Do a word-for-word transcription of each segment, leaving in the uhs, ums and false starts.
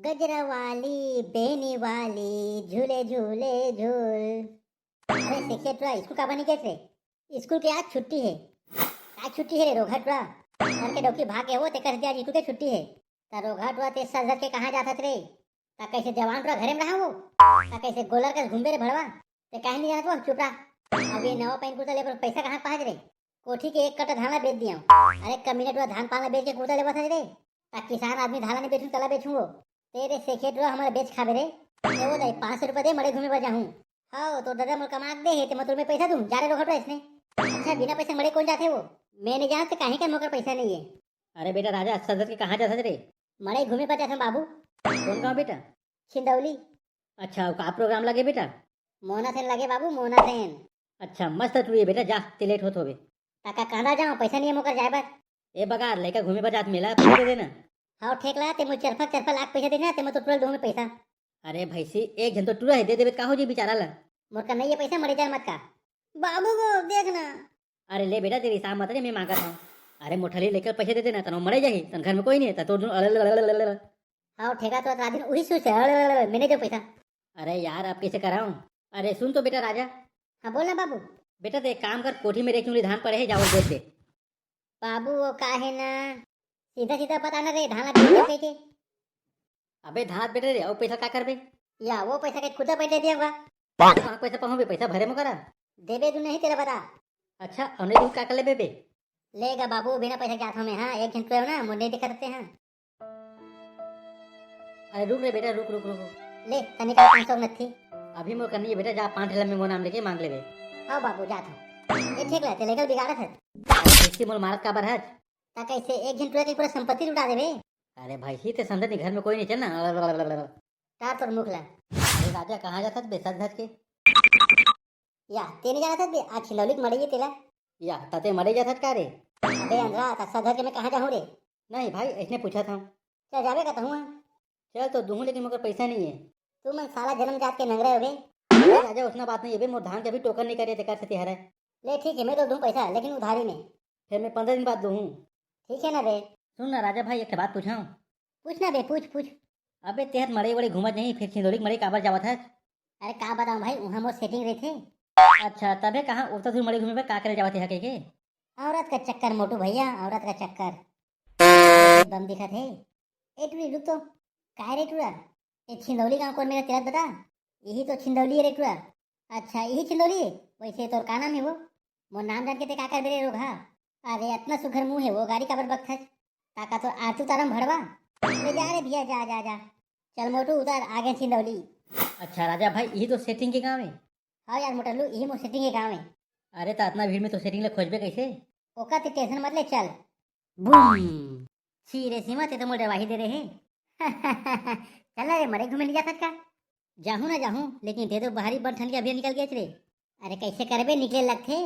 गजरा वाली, बेनी वाली, झूले झूले झूल। अरे सेखिया टुरा, स्कूल काबर नहीं गए रे? स्कूल के आज छुट्टी है। आज छुट्टी है रे रोगहा टुरा। घर के डौकी भाग गए वो, तेकर से आज स्कूल के छुट्टी है। त रोगहा टुरा, ते सज धज के कहाँ जात हस रे? त कैसे जवान टुरा घरे में रहा वो? त कैसे गोलर कस घूमबे रे भड़वा? ते काहे नहीं जानत वो? चुप रहा। अब ये नवा पैंट कुर्ता ले बर पैसा कहाँ पास रे? कोठी के एक कट्टा धान ला बेच दिया। अरे कमीना टुरा, धान पान ला बेच के कुर्ता लेवत हस रे? त किसान आदमी धान ला नहीं बेचूं, कला बेचूं वो? तेरे सेखिया टुरा, हमर बेच खाबे रे। ए वो दाई, पाँच सौ रुपया दे, मड़ई घूमे बर जाहूं। हव, तोर ददा मोर कमा के दे हे, ते मैं तोर में पैसा दूं, जा रे रोगहा टुरा इसने। अच्छा, बिना पैसा मड़ई कौन जाथे वो? मैं नहीं जानत, ते काहे कर मोकर पैसा नहीं है। अरे बेटा राजा, सज धज के कहाँ जात हस रे? मड़ई घूमे बर जाथन बाबू। कौन गाँव बेटा? छिंदौली। अच्छा, अउ का प्रोग्राम लगे बेटा? मोना सेन लगे बाबू, मोना सेन। अच्छा, मस्त टुरी बेटा, जा, ते लेट होत होबे। त का कहना जाऊं, पैसा नहीं है मोकर जाए बर। ए बगा, लइका घूमे बर जात, मेला पैसा दे देना। हव, ठीक ला, ते मोर चरफा चरफा लाख पैसा देना, ते मैं तो टुरा ल दूं पैसा। अरे भैंसी, एक झन तो टुरा है, दे देबे त का हो जी बेचारा ला। मोर कर नहीं है पैसा, मड़ई जाए मत का। बाबू वो देख ना। अरे ले बेटा, तेरी साहब मत रे, मैं मांगत हूँ। अरे मोठा ले लेकर पैसे दे देना, तनो मड़ई जाही, तन घर में कोई नहीं है, त तोर दूं, अरे, अरे, अरे, अरे, अरे। हव, ठीक ला, तो रात दिन उही सोच है, अरे, अरे, अरे, मैंने जो पैसा। अरे यार, अब कैसे कराऊं? अरे सुन तो बेटा राजा। हाँ, बोल ना बाबू। बेटा, ते एक काम कर, कोठी में रेक चुंगली धान पड़े है, जा वो बेच दे। बाबू, वो का है ना, सीधा सीधा बता ना रे, धान ला बेच दे के। अबे धात बेटा रे, अउ पैसा का करबे? या वो पैसा के खुदा पैसा दिया हुआ। कहाँ पैसा पाहूं बे, पैसा भरे मोकरा। देबे तू नहीं, तेला बता। अच्छा, अउ नहीं तू का कर लेबे बे? लेगा बाबू, बिना पैसा के जात हूँ मैं, हाँ, एक झन टुरा ना, मुंडे दिखा देते हैं। अरे रुक रे बेटा, रुक, रुक, रुक, रुक। ले, तनिक पाँच सौ नत्थी। अभी मोर करनी है बेटा, जा पाँच ठेला में मोर नाम लेके मांग लेबे। हाँ बाबू, जात हूँ। ए, ठीक ला, ते लेकर बिगाड़त है। अरे भैंसी, मोर मारत काबर हस? त कैसे एक झन टुरा के पूरा संपत्ति लुटा देबे? अरे भैंसी, ते समझत नहीं, घर में कोई नहीं, चल ना। टार तोर मुख ला। अरे राजा, कहाँ जात हस बे सज धज के? या, ते नहीं जानत हस बे, आज छिंदौली के मड़ई है तेला। या, त ते मड़ई जात हस का रे? अबे अंधरा, त सज धज के मैं कहाँ जाहूँ रे? नहीं भाई, ऐसने पूछत हूँ। चल जाबे का तहूँ? चल तो दूहूँ, लेकिन मोकर पैसा नहीं है। तू मन साला जन्म जात के नंगरा होबे। अरे राजा, उसना बात नहीं है बे, मोर धान के अभी टोकन नहीं करे, तेकर सेती हरे। ले ठीक है, मैं तो दूँ पैसा, लेकिन उधारी में। फिर मैं पंद्रह दिन बाद दूहूँ। ठीक है ना बे। सुन ना राजा भाई, एक ठे बात पूछाऊँ? पूछ ना बे, पूछ, पूछ। अबे तेहर मड़ई वड़ई घूमत नहीं, फिर छिंदौली के मड़ई काबर जावत हस? अरे का बताऊं भाई, उहाँ मोर setting रहिथे। अच्छा, तबे कहाँ उतना दूर मड़ई घूमे बर का करे जावत हे कहिके? औरत का चक्कर मोटू भैया, औरत का चक्कर। बम दिखत हे। ए टुरी रुक तो, काय रे टुरा? ए छिंदौली गांव कौन मेरा तेरा बता? यही तो छिंदौली है रे टुरा। अच्छा, यही छिंदौली है? वैसे तोर का नाम है वो? मोर नाम जान के ते का करबे रे रोगहा? अरे अतना सुघर मुंह है वो, गारी काबर बकथस? ताका तो आरती उतारम भड़वा। ले जा रे भैया, जा, जा, जा। चल मोटू उतार, आगे छिंदौली। अच्छा राजा भाई, यही तो setting के गांव है। हाँ यार मोटल्लू, यही मोर setting के गांव है। अरे त अतना भीड़ में तो setting ले खोजबे कैसे? ओका ते tension मत ले, चल। बूम। छी रे सीमा, ते तो मोर डरवाही दे रहे। चल ना रे, मड़ई घूमे नहीं जात का? जाहूँ ना जाहूँ, लेकिन ते तो बाहरी बन ठन के अभी निकल गए रे। अरे कैसे करबे, निकले लगथे।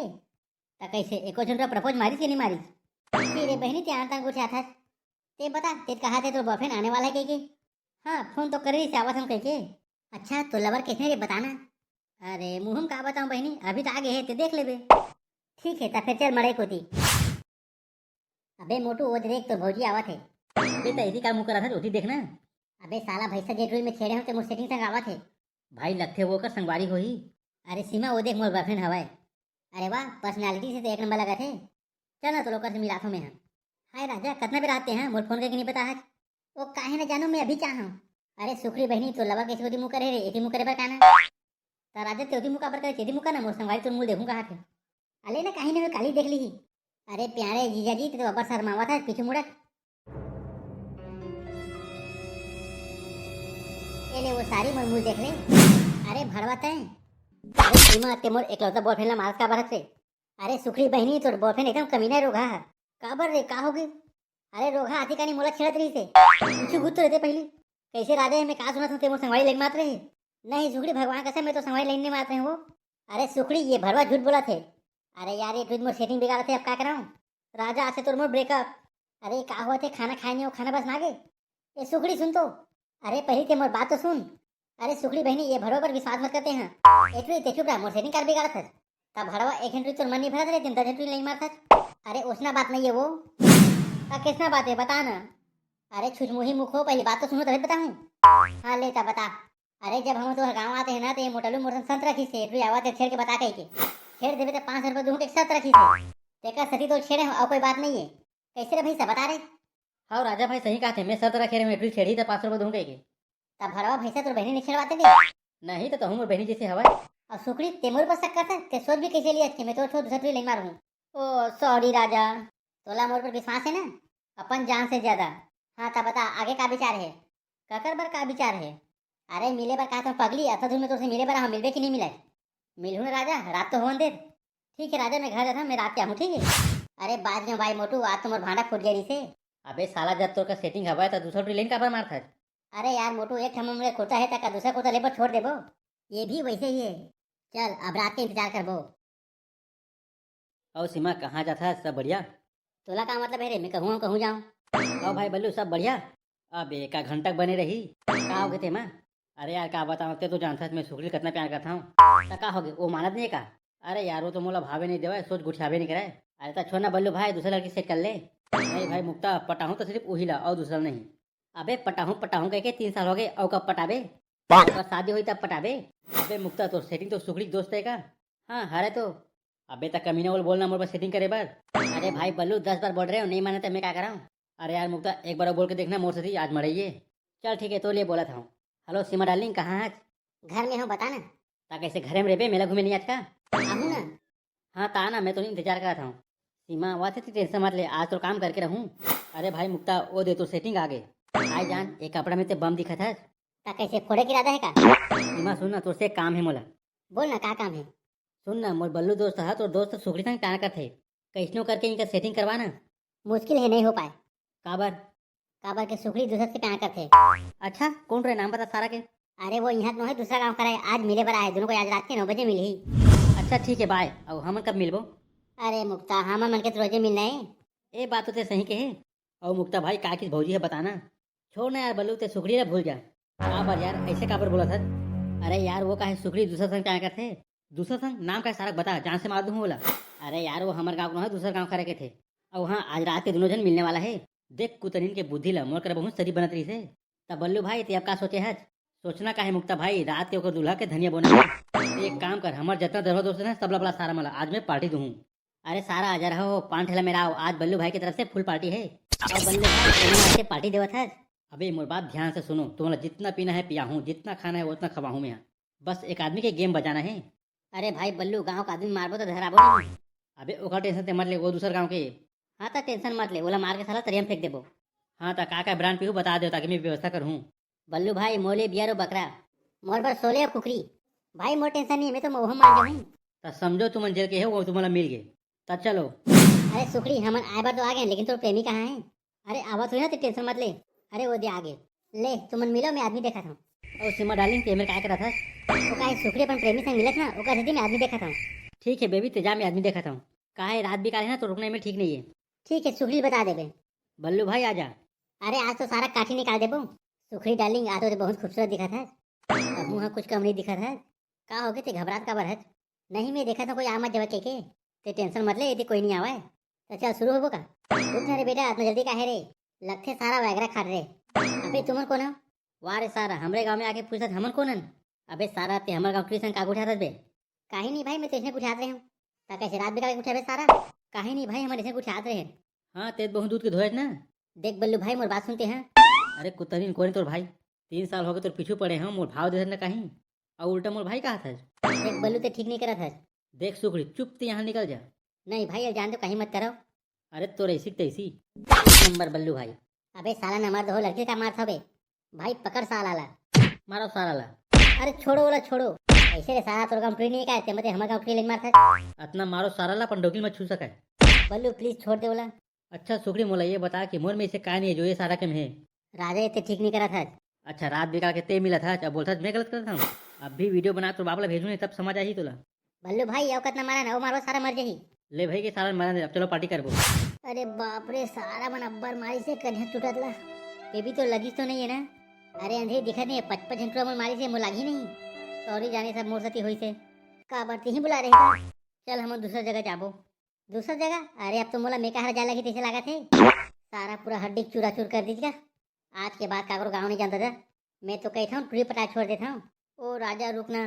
त कैसे, एको झन propose मारिस के नहीं मारिस? छी रे बहिनी, ते आन तान गोठियाथस। ते बता, ते कहा थे तोर boyfriend आने वाला है कहिके? हाँ, phone तो करे रहिस, आवत हूँ कहिके। अच्छा, तोर lover कैसे रे, बताना। अरे मुँह में का बताऊँ बहिनी, अभी तो आगे है, ते देख लेबे। ठीक है, त फिर चल मड़ई कोती। अबे मोटू, वो देख, तोर भौजी आवत है। अबे त एती का मुँह करत हस, ओती देख ना। अबे साला भैंसा, जे टुरी में छेड़े हो ते मोर setting संग आवत है। भाई लगथे वो ओकर संगवारी होही। अरे सीमा, वो देख मोर girlfriend हवय। अरे वाह, personality से तो एक नंबर लगत हे। चल ना, तो ओकर से मिलाथों मैं हा। हाय राजा, कतना बेर आते हैं, मोर phone करके नहीं बताहस। ओ काहे न जानू, मैं अभी चाहूँ। अरे सुखरी बहिनी, तोर lover कैसे ओती मुँह करे रे, एती मुँह करे बर का ना? त राजा ते ओती मुँह काबर करे, एती मुँह कर ना, मोर संगवारी तोर मुँह देखूँ कहा थे। अले ना, काहे नहीं, काली देख ली। अरे प्यारे जीजा जी, ते तो अब्बड़ शर्मावत हस, पीछू मुड़क। ए ले वो सारी मोर मुँह देख ले। अरे भड़वा तैं। अरे सीमा, ते मोर एकलौता boyfriend ला मारत काबर हस रे? अरे सुखरी बहिनी, तोर boyfriend एकदम कमीना रोगहा है। काबर रे, का हो गई? अरे रोगहा आती कानी मोला छेड़त रहिस हे। पीछू घुस तो रहते पहली। कैसे राजा, मैं का सुनत हूँ, ते मोर संगवारी लाइन मारत रहे? नहीं सुखरी, भगवान कसम, मैं तो संगवारी लाइन नहीं मारत रहे वो। अरे सुखरी, ये भड़वा झूठ बोलत हे। अरे यार, ये टुरी मोर setting बिगाड़त हे, अब का कराऊँ? राजा, आज से तोर मोर breakup। अरे का होत हे, खाना खाए नहीं हो, खाना बस ना गे। ए सुखड़ी सुन तो। अरे पहली ते मोर बात तो सुन। अरे सुखड़ी बहिनी, ये भड़वा पर विश्वास मत करते हैं। ए टुरी ते चुप रह, मोर setting कर बिगाड़त हस। तब भड़वा एक घंटे तोर मन नहीं भरत रे, दिन दस घंटे नहीं मारत हस। अरे ओसना बात नहीं है वो। का कैसना बात है, बता ना। अरे छुछमुही मुखो, पहली बात तो सुनो तभी बताऊँ। हाँ, ले त बता। अरे, जब हम तोर गाँव आते हैं ना, तो ये मोटलू मोर संग शर्त रखिस हे, एटू आवत हे छेड़ के बता कहिके। छेड़ देबे त पाँच सौ रुपया दूहूँ के शर्त रखिस हे। तेकर सेती तो छेड़े हँव, अउ कोई बात नहीं है। कैसे रे भैंसा, बता रे। हव राजा भाई, सही कहत हे, मैं शर्त रखे रहेंव, एटू छेड़ही त पाँच सौ रुपया दूहूँ कहिके। त भरवा भैंसा तोर बहिनी नहीं छेड़वाते दे। नहीं त तहूँ मोर बहिनी जैसे हवय। अउ सुकड़ी, ते मोर पर शक करत हे, ते सोच भी कैसे लिया कि मैं तोर छोड़ दूसरा टुरी लई मारूँ। ओ sorry राजा, तोला मोर पर विश्वास है ना, अपन जान से ज्यादा। हाँ, त बता, आगे का विचार है? ककर बर का विचार है? अरे, मिले बर कहा तुम पगली, अतका दूर में तोसे मिले बर आऊँ, मिलबे कि नहीं मिले? मिलहूँ ना राजा, रात तो होवन दे। ठीक है राजा, मैं घर जाता हूँ, मैं रात के आऊँ, ठीक है? अरे, बाज गे भाई मोटू, आज तो मोर भांडा फूट गया से। अबे साला, जब तोर का सेटिंग हवय, त दूसरा टुरी लेन काबर मारत हस? अरे यार मोटू, एक ठन मोर कुर्ता है, त का दूसरा कुर्ता लेबर छोड़ देबो? ये भी वैसे ही है। चल, अब रात के इंतजार करबो। अउ सीमा, कहाँ जात हस? सब बढ़िया? तोला का मतलब है रे, मैं कहूँ कहूँ जाऊँ? अउ भाई बल्लू, सब बढ़िया? अब एका घंटा बने रही, का हो गे तेमा? अरे यार, का बताऊँ, ते तो जानत हस मैं सुकड़ी ल कतना प्यार करत हूँ। त का हो गे, वो मानत नहीं है का? अरे यार, वो तो मोला भावे नहीं देवय, सोच गुठियावे नहीं करे। अरे त छोड़ ना बल्लू भाई, दूसरा लड़की सेट कर ले। नहीं भाई मुक्ता, पटाहूँ तो सिर्फ उही ला, अउ दूसरा नहीं। अबे पटाहूँ पटाहूँ कहिके तीन साल हो गए, अउ कब पटाबे? ओकर शादी होई तब पटाबे। अबे मुक्ता, तोर सेटिंग तो सुकड़ी के दोस्त है का? हाँ, हरे तो। अबे त कमीना बोल, बोलना मोर बर सेटिंग करे बर। अरे भाई बल्लू, दस बार बोल रहे हो, नहीं माने त मैं का कराऊँ? अरे यार मुक्ता, एक बार और बोल के देखना मोर सेती, आज मड़ाइए। चल ठीक है, तो ले बोलत हूँ। हेलो सीमा डार्लिंग, कहाँ हस? घर में हूँ, बता ना। त कैसे घरे में रेबे, मेला घूमे नहीं आज का? आहूँ ना। हाँ, त आ ना, मैं तो नहीं इंतजार करत हूँ। सीमा, आवत हे, ते टेंशन मत ले, आज तोर काम करके रहूँ। अरे भाई मुक्ता, ओ दे तोर सेटिंग आ गे। हाय जान, ए कपड़ा में ते बम दिखत हस। त कैसे फोड़े के इरादा है का? सीमा सुन ना, तोर से एक काम है मोला। बोल ना, का काम है? सुन ना, मोर बल्लू दोस्त ह तोर दोस्त सुकड़ी संग प्यार करथे, कैसनो करके इनका सेटिंग करवा ना। मुश्किल है, नहीं हो पाए। काबर? काबर के सुकड़ी दूसर से प्यार करथे। अच्छा, कौन रे, नाम बता सारा के। अरे वो इहाँ तो है, दूसरा गाँव का है, आज मिले बर आए, दोनों को आज रात के नौ बजे मिलही। अच्छा ठीक है, बाय। अउ हमन कब मिलबो? अरे मुक्ता, हमन मन के तो रोजे मिलना है। ए बात तो ते सही कहे। अउ मुक्ता भाई, का किस भौजी है बताना। छोड़ ना यार बल्लू, ते सुकड़ी ला भूल जा। काबर यार, ऐसे काबर बोलत हस? अरे यार, वो काहे सुकड़ी दूसर संग प्यार करथे? दूसर संग? नाम का सारा बता, जान से मार दूँ ओला। अरे यार, वो हमर गाँव के नोहे, दूसर गाँव का रखे थे। अउ हाँ, आज रात के दोनों झन मिलने वाला है। देख कुतनिन के बुद्धि ला, मोर करा बहुत सरी बनत रहिस हे। त बल्लू भाई, ते अब का सोचे हस? सोचना का है मुक्ता भाई, रात के ओकर दूल्हा के धनिया बोना है। ते एक काम कर, हमर जतना दरवा दोस्त है ना, सब ला बला सारा मन ला, आज मैं पार्टी दूहूँ। अरे सारा, आजा रहो, पान ठेला में रहो, आज बल्लू भाई की तरफ से फुल पार्टी है। अउ बल्लू भाई, तुमन आज के पार्टी देवत हस? अबे मोर बात ध्यान से सुनो, तुमन ला जितना पीना है पियाहूँ, जितना खाना है उतना खवाहूँ मैं। बस एक आदमी के गेम बजाना है। अरे भाई बल्लू, गाँव का आदमी मारबो तो धराबो नहीं। अबे ओकर टेंशन ते मत ले, वो दूसर गाँव के। हाँ त टेंशन मत ले, ओला मार के साला तरिया में फेंक देबो। हाँ त का का ब्रांड पीहू बता दो, ताकि मैं व्यवस्था करहूँ। बल्लू भाई, मोले बियर अउ बकरा। मोर बर सोले अउ कुकरी। भाई मोर टेंशन नहीं है, मैं तो मउहा मान जाहूँ। त समझो तुमन जेल के हो, वो तुमन ला मिल गए। त चलो। अरे सुकड़ी, हमन आए बर तो आ गए, लेकिन तोर प्रेमी कहाँ है? अरे आवत हुई ना, ते टेंशन मत ले। अरे वो दे आ गए। ले तुमन मिलो, मैं आदमी देखत हूँ। ओ सीमा डार्लिंग, ते मेर काय करत हस? वो काहे सुकड़ी अपन प्रेमी संग मिलत ना, ओकर सेती मैं आदमी देखत हूँ। ठीक है बेबी, ते जा, मैं आदमी देखत हूँ। काहे रात बिकाल है ना, तो रुकना में ठीक नहीं है। ठीक है, सुकड़ी बता देबे। बल्लू भाई आजा। अरे आज तो सारा काठी निकाल देबो। सुकड़ी डार्लिंग, आज तो ते बहुत खूबसूरत दिखत है। तहूँ हा कुछ कम नहीं दिखत है। का होगे, ते घबरात काबर हस? नहीं, मैं देखत हूँ कोई आ मत जावे के, के। ते टेंशन मत ले, एती कोई नहीं आवे। त चल शुरू होबो का? रुक ना रे बेटा, अतना जल्दी काहे रे? लगथे सारा वैगरा खाट रे। अबे तुमन कोन हो? वाह रे सारा, हमरे गाँव में आके पूछत हमन कोन हन? अबे सारा, ते हमर गाँव टुरी संग का गुठियात हस बे? काहे नहीं भाई, मैं तो ऐसे गुठियात रहे हूँ। त कैसे रात बिकाल के गुठियाबे सारा? काहे नहीं भाई, हमन ऐसे गुठियात रहे। हाँ, ते बहुत दूध के धोए ना। देख बल्लू भाई, मोर बात सुनते हैं। अरे कुतरिन, कोन तोर भाई? तीन साल होगे तोर पीछू पड़े हूँ, मोर भाव देथस न कहीं, अउ उल्टा मोर भाई कहत हस। देख बल्लू, ते ठीक नहीं करत हस। देख सुकड़ी, चुप ते यहाँ निकल जा। नहीं भाई, अब जान दो, कहीं मत करो। अरे तोर ऐसी तैसी। एक नंबर बल्लू भाई। अबे साला नमर दो, लड़की का मारत हबे। भाई पकड़ साला ला। मारो साला ला। अरे छोड़ो ओला, छोड़ो। ऐसे रे साला, तोर गाँव टुरी नहीं का, ते मते हमर गाँव टुरी लेन मारत हस। अतना मारो साला ला, अपन डोकी मत छू सके। बल्लू please छोड़ दे ओला। अच्छा सुकड़ी, मोला ये बता कि मोर में ऐसे का नहीं है जो ये सारा के में है? राजा, ये ते ठीक नहीं करत हस। अच्छा, रात बिकाल के ते मिलत हस, अब बोलत हस मैं गलत करत हूँ। अब भी वीडियो बना तोर बाप ला भेजूँ नहीं, तब समझ आही तोला। बल्लू भाई, अउ कतना मारन, अउ मारो सारा मर जाही। ले भाई के सारा मरन दे, अब चलो पार्टी करबो। अरे बाप रे, सारा मन अब्बर मारिस हे, कनिहा टूटत ला। ये भी तो लगिस तो नहीं है ना? अरे अंधेरी दिखत नहीं है, पच पच झन टूरा मन मारिस हे, मोला लागी नहीं। सॉरी जाने, सब मोर सेती होइस हे। काबर तिही बुला रहे का? चल हम दूसरा जगह जाबो। दूसरा जगह? अरे अब तो मोला मेका हरा जाए लगी तैसे लागत हे। सारा पूरा हड्डी चूरा चूर कर दीजिएगा। आज के बाद काकरो गाँव नहीं जान दादा। मैं तो कहिथंव टूरी पटाय छोड़ देथंव। ओ राजा रुक ना,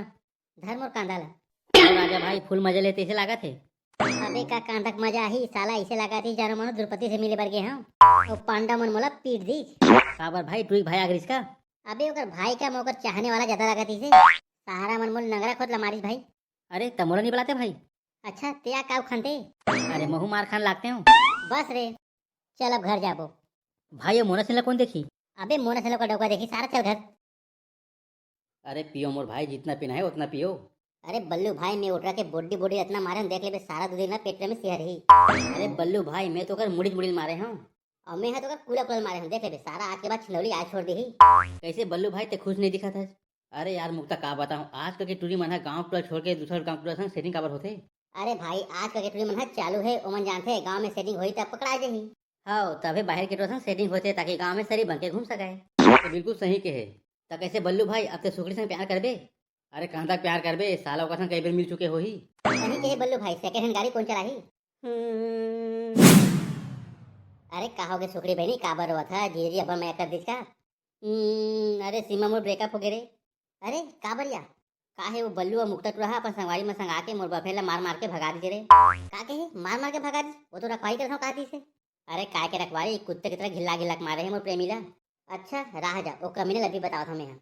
धर मोर कांदा ला। ओ राजा भाई, फुल मजा लेते अइसे लागत हे। अबे का कांदा के मजा आही साला, अइसे लागत हे जानो मानो द्रौपदी से मिले बर गे हंव। ओ पांडव मन मोला पीट दीस। काबर भाई, टूरी के भाई आगे रहिस का? अबे ओकर भाई का, मोर ओकर चाहने वाला ज्यादा लागत हे। सहारा मन मोला नंगरा खोत ला मारिस भाई। अरे त मोला नहीं बुलाते भाई? अच्छा ते आ काऊ खनते? अरे महू मार खान लागते हंव। बस रे, चल अब घर जाबो। भाई, ये मोना सिंह ला कौन देखी? अबे मोना सिंह ला का डौका देखी, सारा चल घर। अरे पियो मोर भाई, जितना पीना है उतना पियो। अरे बल्लू भाई, मैं ओटरा के बोडी बोडी अतना मारे हंव, देख लेबे सारा दू दिन ना पेट में सिहर ही। अरे बल्लू भाई, मैं तो ओकर मुड़ी मुड़ी मारे हंव। अउ मैं हा तो ओकर कूला कूला मारे हंव, देख लेबे सारा आज के बाद छिंदौली आज छोड़ देही। कैसे बल्लू भाई, ते खुश नहीं दिखत हस? अरे यार मुक्ता, का बताऊं, आजकल के टूरी मन ह गांव टूरा छोड़ के दूसरा गांव टूरा संग सेटिंग काबर होथे? अरे भाई, आजकल के टूरी मन ह चालू हे, ओमन जानथे गांव में सेटिंग होही त पकड़ा जाही। हव, तभे बाहर के टूरा संग सेटिंग होथे ताकि गांव में शरीफ बन के घूम सके। तो बिल्कुल सही कहे। त कैसे बल्लू भाई, अब ते सुकड़ी संग प्यार करबे? अरे कहां तक प्यार करबे, साला ओकर संग कई बेर मिल चुके होही। सही कहे बल्लू भाई, सेकंड हैंड गाड़ी कौन चलाही? हम्म। अरे का होगे सुकड़ी बहिनी, काबर रोवत ह? जीजी अपन मया कर दिस का? हम्म, अरे सीमा मोर ब्रेकअप होगे रे। अरे काबर या? का हे वो बल्लू अउ मुक्ता टूरा ह अपन संगवारी मन संग आके मोर बॉयफ्रेंड ला मार मार के भगा दिस रे। का कहे? मार मार के भगा दिस? वो तो रखवारी करत हंव कहा दिस हे। अरे काय के रखवारी, कुत्ते की तरह घिल्ला घिल्ला के मारे हे मोर प्रेमी ला। अच्छा रह जा, ओ कमीना ला भी बतावत हंव मैं हा।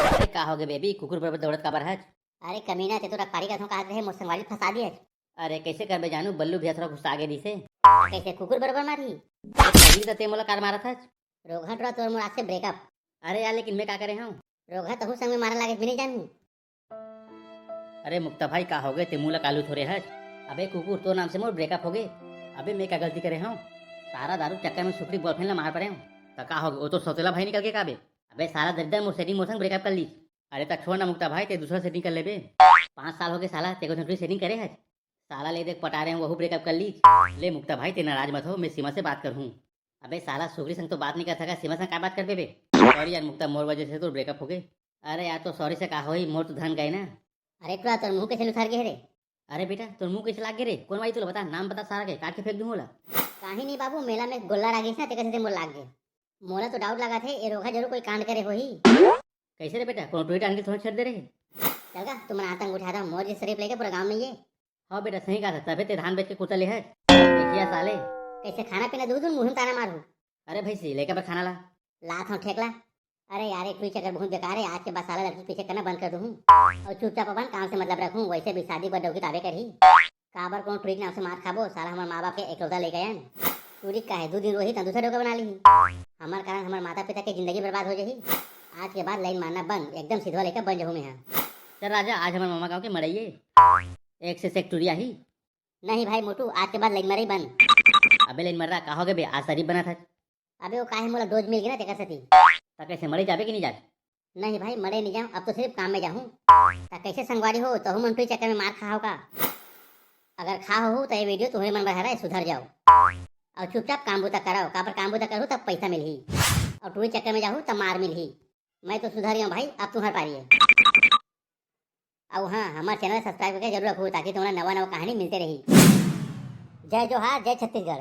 अरे का होगे बेबी, कुकुर बरोबर दौड़त काबर हच? अरे कमीना, ते तो रखवारी करत हंव कहत रहे, मोर संगवारी फंसा दिए। अरे कैसे करबे जानू, बल्लू भैया थोड़ा गुस्सा आगे दिस हे। कैसे कुकुर बरोबर मारही? अरे तभी तो ते मोला कार मारत हच। रोगहा टूरा, तोर मोर आज से ब्रेकअप। अरे यार, लेकिन मैं का करे हंव? रोगहा, तहू संग में मारे लागे भी नहीं जानू। अरे मुक्ता भाई, का होगे, ते मुंह ला कालू थोरे हच? अबे कुकुर, तोर नाम से मोर ब्रेकअप होगे। अबे मैं का गलती करे हंव? सारा दारू चक्कर में सुकड़ी बॉयफ्रेंड ला मार परे हंव। त का होगे, वो तो सौतेला भाई निकल के का बे? अबे साला दरिद्र, मोर सेटिंग मोर संग ब्रेकअप कर लीस। अरे त छोड़ ना मुक्ता भाई, ते दूसरा सेटिंग कर लेबे। पाँच साल होगे साला, ते को सेटिंग करे हच? साला ले देख पटा रहे हंव, वहू ब्रेकअप कर लीस। ले मुक्ता भाई, ते नाराज मत हो, मैं सीमा से बात करहूं। अबे साला सुकड़ी संग तो बात नहीं कर सका, सीमा संग का बात करबे बे? सॉरी यार मुक्ता, मोर वजह से तोर ब्रेकअप होगे। अरे यार तो सॉरी से का होही, मोर तो धन गए ना। अरे टूरा, तोर मुंह कैसे लुथर गे रे? अरे बेटा, तोर मुंह कैसे लाग गे रे? कौन मारी तोला, बता, नाम बता सारा के, काट के फेंक दूं ओला। काहीं नहीं बाबू, मेला में गोल्ला रह गइस ना, तेकर सेती मोला लाग गे। मोला तो डाउट लागत हे, ए रोगहा जरूर कोई कांड करे होही। कैसे रे बेटा, कोनो टूरी टांग के थोड़ा छेड़ दे रहे? चल का, तुमन आतंक उठा दो, मोर जैसे शरीफ लइका पूरा गांव में ये। हाँ बेटा, सही कहा था, तबे ते धान बेच के कुत्ता ले हच। देखिया साले। कैसे खाना पीना दूं, मुंह में ताना मारू। अरे भैंसी, लइका बर खाना ला। लात हंव ठेकला। अरे यार, एक टूरी चक्कर बहुत बेकार हे, आज के बाद साला लड़की पीछे करना बंद कर दूं। अउ चुपचाप अपन काम से मतलब रखूं, वैसे भी शादी बर डौकी ताबे करही। काबर कोनो टूरी के नाम से मार खाबो, साला हमर माँ बाप के एकलौता लइका अन। टूरी काहे दू दिन रोही त दूसरा डौका बना लीही। हमर कारण हमर माता पिता के जिंदगी बर्बाद हो जाही। आज के बाद लाइन मारना बंद, एकदम सिधवा लइका बन जाहूं मैं हा। चल राजा, आज हमर मामा गांव के मड़ई हे, एक से एक टूरी आही। नहीं भाई मोटू, आज के बाद लाइन मारई बंद। अबे लाइन मर्रा, का होगे बे, आज शरीफ बनत हच। अबे वो काहे, मोला डोज मिल गे ना तेकर सेती। त कैसे मड़ई जाबे कि नहीं जाबे? नहीं भाई, मड़ई नहीं जाऊं, अब तो सिर्फ काम में जाहूं। त कैसे संगवारी हो, तहू मन टूरी चक्कर में मार खा हो का? अगर खा हो त ये वीडियो तुम्हरे मन बर हरय, सुधर जाओ। अउ चुपचाप काम बूता करव, काबर काम बूता करहू तब पैसा मिलही। अउ टूरी चक्कर में जाहू तब मार मिलही। मैं तो सुधर गया भाई, अब तुम्हर पारी हे। अउ हाँ, हमर चैनल सब्सक्राइब करके जरूर रखहू, ताकि तुम्हला नवा नवा कहानी मिलते रही। जय जोहार, जय छत्तीसगढ़।